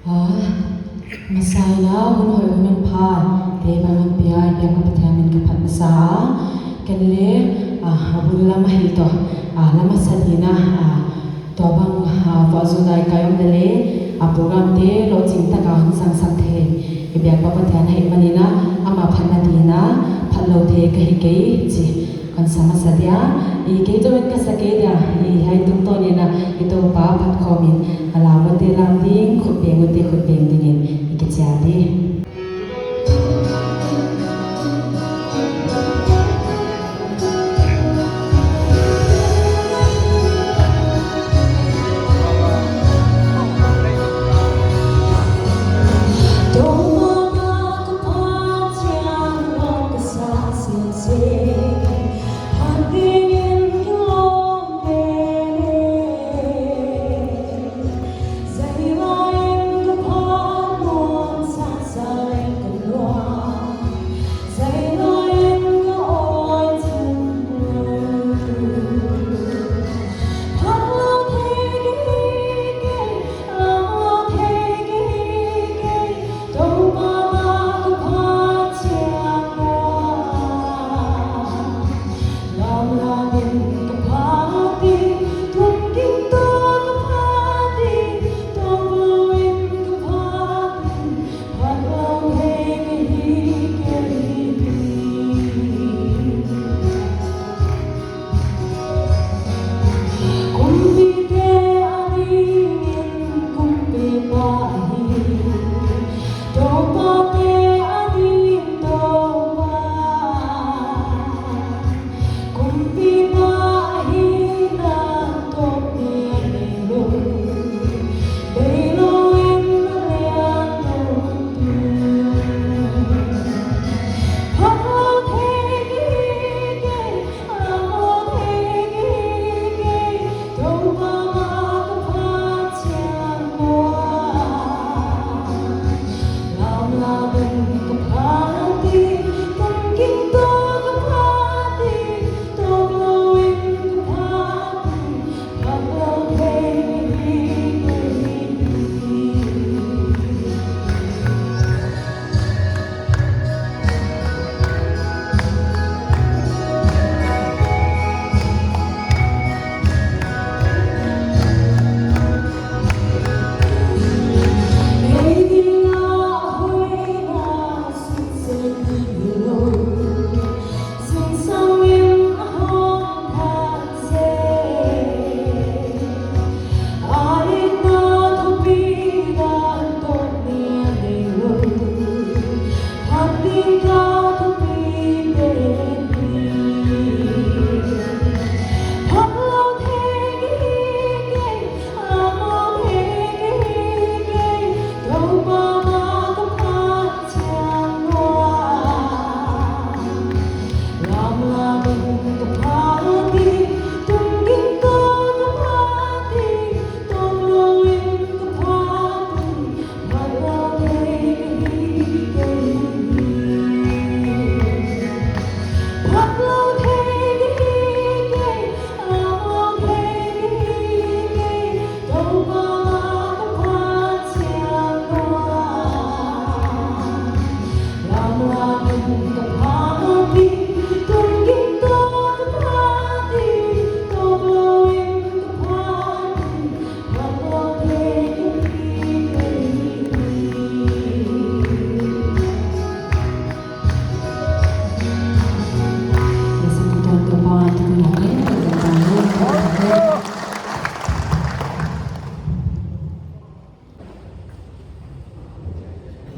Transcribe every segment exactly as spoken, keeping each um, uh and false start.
Ah, masa in a hun hoih hun pha te bang hon pia i biak Pathian min ka phat masa a. Ken le, ah, a bul lam ahi toh, ah, lam a sa ding a, ah, tua bang, ah, vualzawlna i kai om leh le, ah, program te lohching taka hon zangsak thei i biak Pathian ahihmanin a, ama phatna ding a, phatlou thei ka hi kei chi kon sa masa dia, i kei chauh in ka sa kei dia, i hiai tungtawn in a, i Toupa phat khawm in, a lam ute lam ding, khut beng ute khut beng dingin, i kichial di.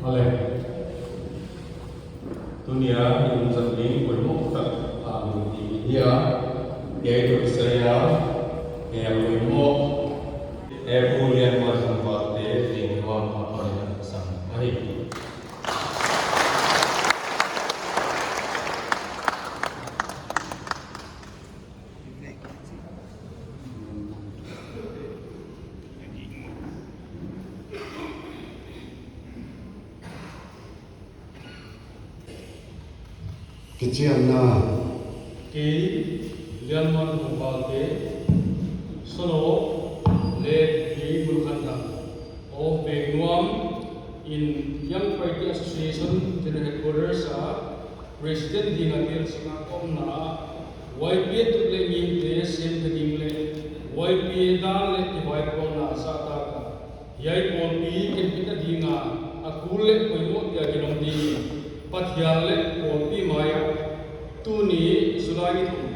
Hale. Tuni a i um zat ding poimoh tak a um i hi a, kei toh kisai a, kei a poimoh. E pu Lianmuanhongvalte, teng huan a paina sang ahi. Kichiamna. Kei, Lianmuanhongvalte, solo, le kei bulkhanna, O Veng Nuam in Young Paite Association General Headquarters a President ding a tel sing a ka omna, Y P A tup leh ngimte semte ding leh Y P A dan leh kivaipuakna zahtak a, hiai pawlpi kempitna ding a a kul leh poimoh dia kilawm ding in Pathian leh pawlpi mai ah tuni July ni thum,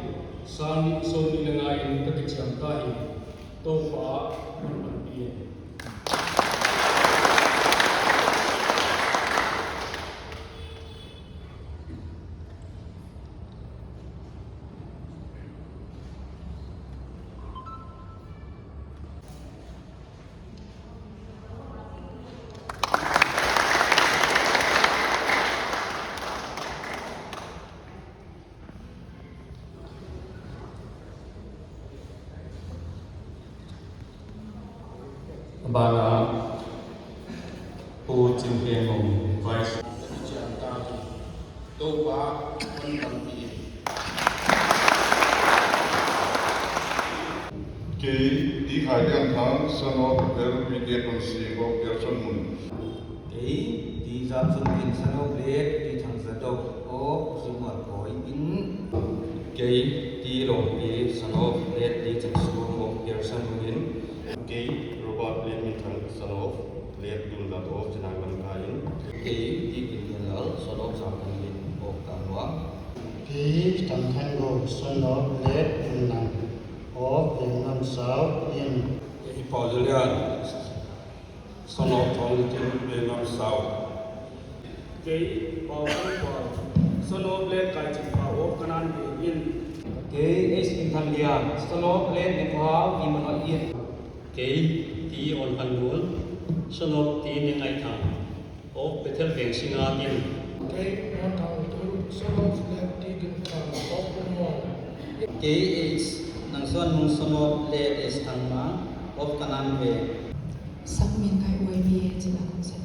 sang nih sawmnih leh nga in ka kichiam ta hi. Toupa hon panpih in. A ban ah Pu Chin Heng Ong, Vice. Toupa hon panpih in. Kei T. Khai Lian Thang, son of L. P. T. Thong Sing of Gerson Mun. Kei T. Zam Sun Tin, son of late T. Thang Za Dok of Zumwal Kawi in. Kei T. Lawmpi, son of late T. Chang Sum of Gerson Mun in. Kei Robert Lian Min Thang, son of late Dun Lat of Chinang Lamka in. Kei T. Kin Lian Lal, son of Zam Thang Min of Kang Luang. Kei Thang Thang Go, son of late Dun Nang of Veng Nuam South in. Kei Pau Za Lian, son of Thong Kin, Veng Nuam South. Kei Pau Thang Pau, son of late Kai Chin Pau of Kanan Veng in. Kei H. Kim Thang Lian, son of late Neng Pau Veng Mun in. Kei T. Ol Phan Lul, son of T. Neng Ngai Thang of Bethel Veng Singngat in. Kei Nuan Thang Tul, son of late T. Gin Thang of Pumwang. Kei H. Nang Suan Mung, son of late S. Thang Mang of Kanan Veng. Sang min kai uai mi chin a kong sa.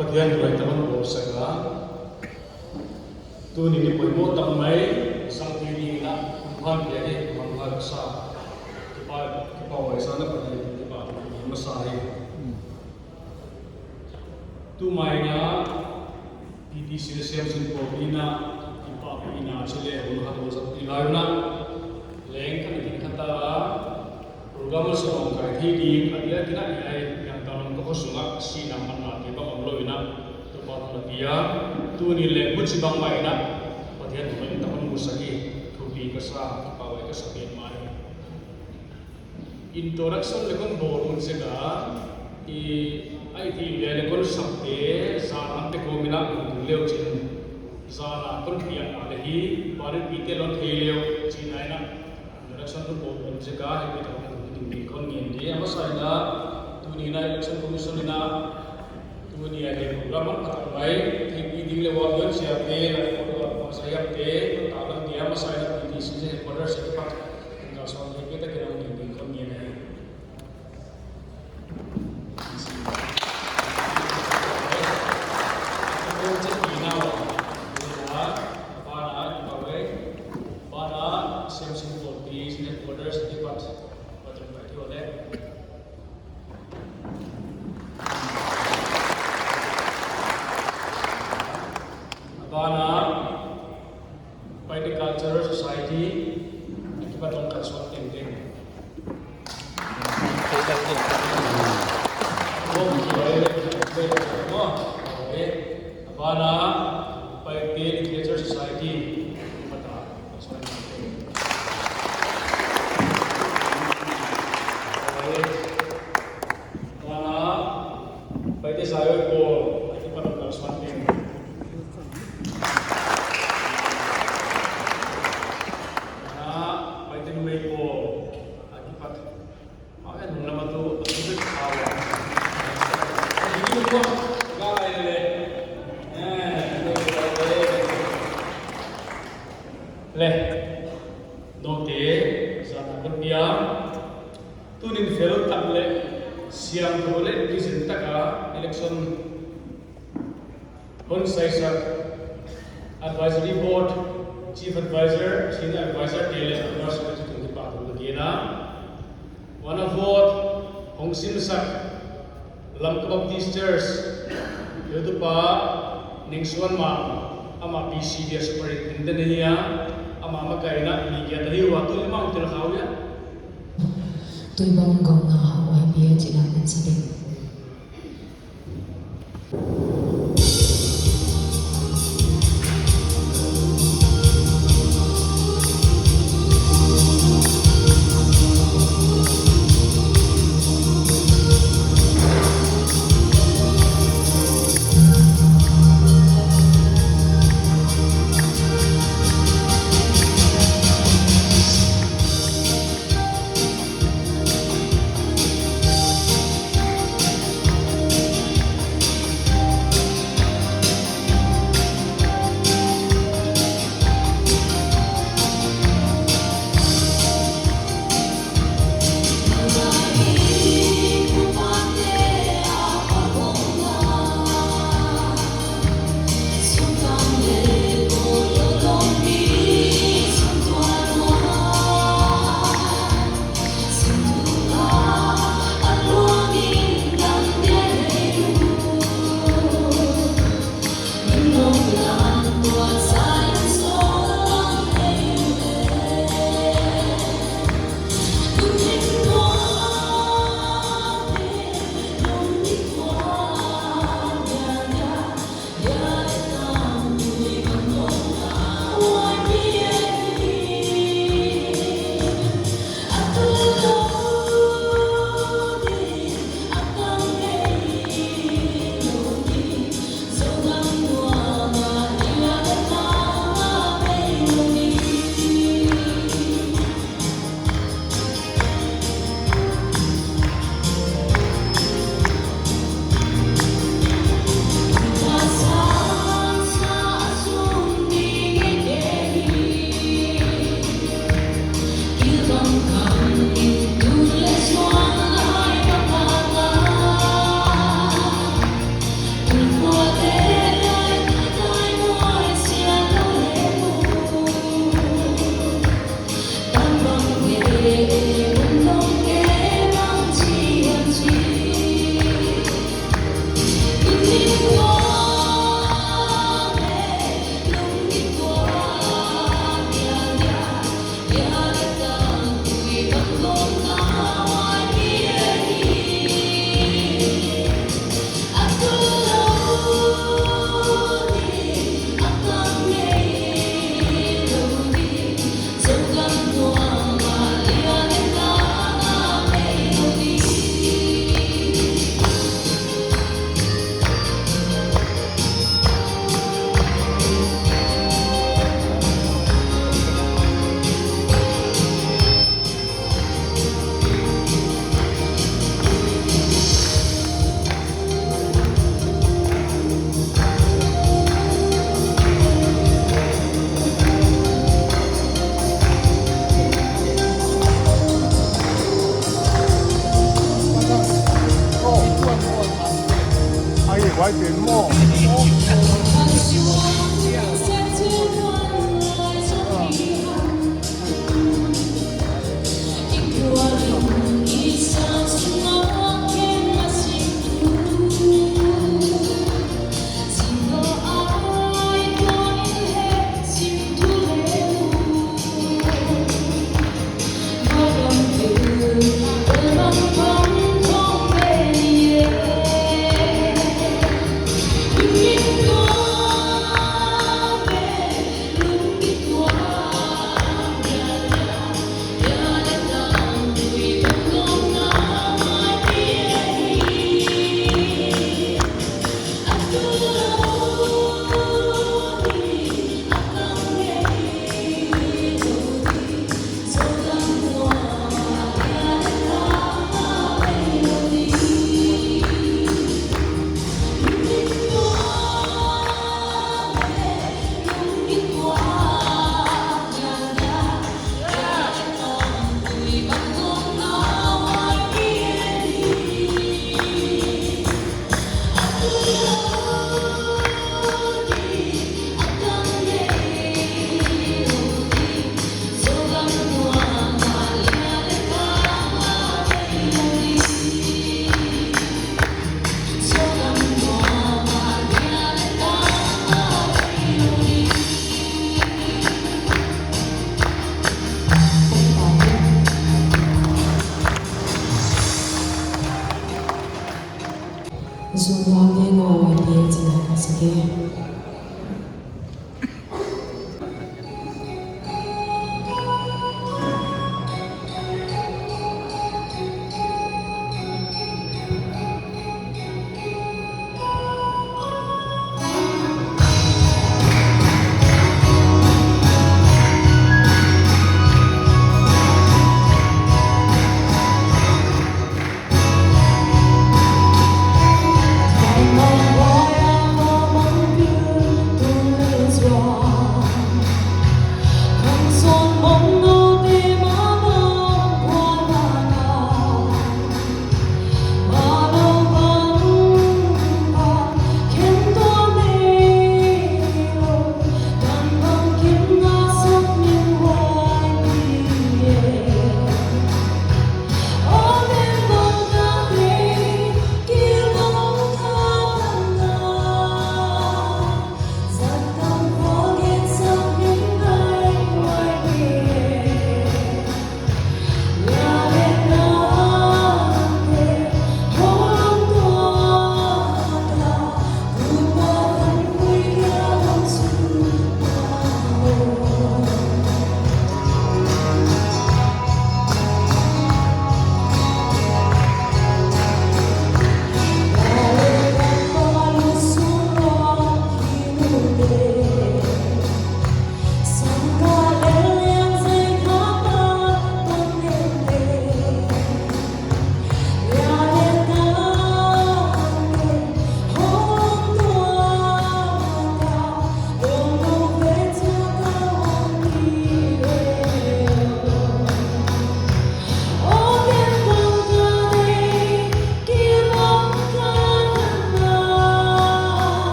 Pathian thu leh tangin bawlsak a. Tuni ni poimoh tak mai, sang tuni ni na, kum phan pia ni, manglai sa. Kipa, kipahuai sa na Pathian, kipa, masa hi. Tu mai na, P T C leh siamsin pawlpi na, kipapi na, chih leh, hun hat hun zat pi lai na. Leng khat in khat a, program a sawm kai thei ding, a dia kina ai, yang ta long ko sunga, si na man na te ba om lou ina. Tupa na pia, tuni leh muchi bang mai na, Pathian thu mai ta hon musak hi, thupi ka sa, kipahuai ka sa pian mai. Introduction leh kon bawl hun sek a, i, ai ti leh leh kon sak te, zan an te ko mina kun leu chin. Zan a kon piang a leh hi, barit pi te lon thei leu, chin ai na. Introduction kon bawl hun sek a, hi pi ta kon ding ding kon ngen di. Ama sai na, tuni na Election Commission na, tuni a leh program a patak mai, thei pi ding leh wa yon sia te, la ko wa sa yam te, ta lang dia ama sai na P T C headquarters a pat. Ka sawm te kita kena ding ding kon ngen ai. Abana, Paite Cultural Society, a kipat tong khat suan tengteng. Abana, Paite Literature Society, a kipat tong suan tengteng. Abana, Paite Zion Pawl, a kipat tong suan tengteng. Ana, Paite Numei Pawl, a kipat. Maka nung lama tu, a kipat kau. Ini tu, kau ini le. Eh, ini le. Le. Note, zan a kon pia. Tunin fel tak leh, siangthou leh, kizen tak a, election hon saisak, Advisory Board, Chief Advisor, Senior Advisor te leh, Advisor te tung kipahthu ka gen a. Huan a vote, hong simsak, Lamka Baptist Church, heutupa, Ningsuan Mang, ama P C D a superintendent ahi a, ama makaihna, mi giat ahi ua, tu leh mang tel khau ia. Tuibang gawmna hau ai pia chih na kan sa ding.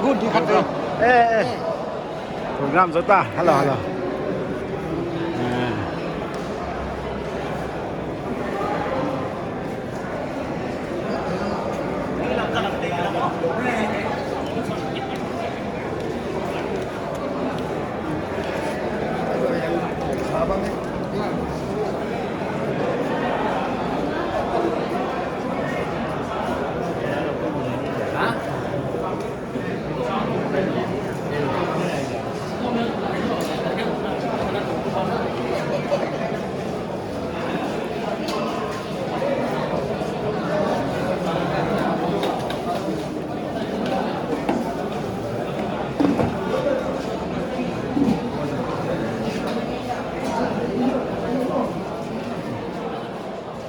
Eh, eh. Program zota. Hello, hello. Eh.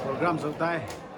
Program zota.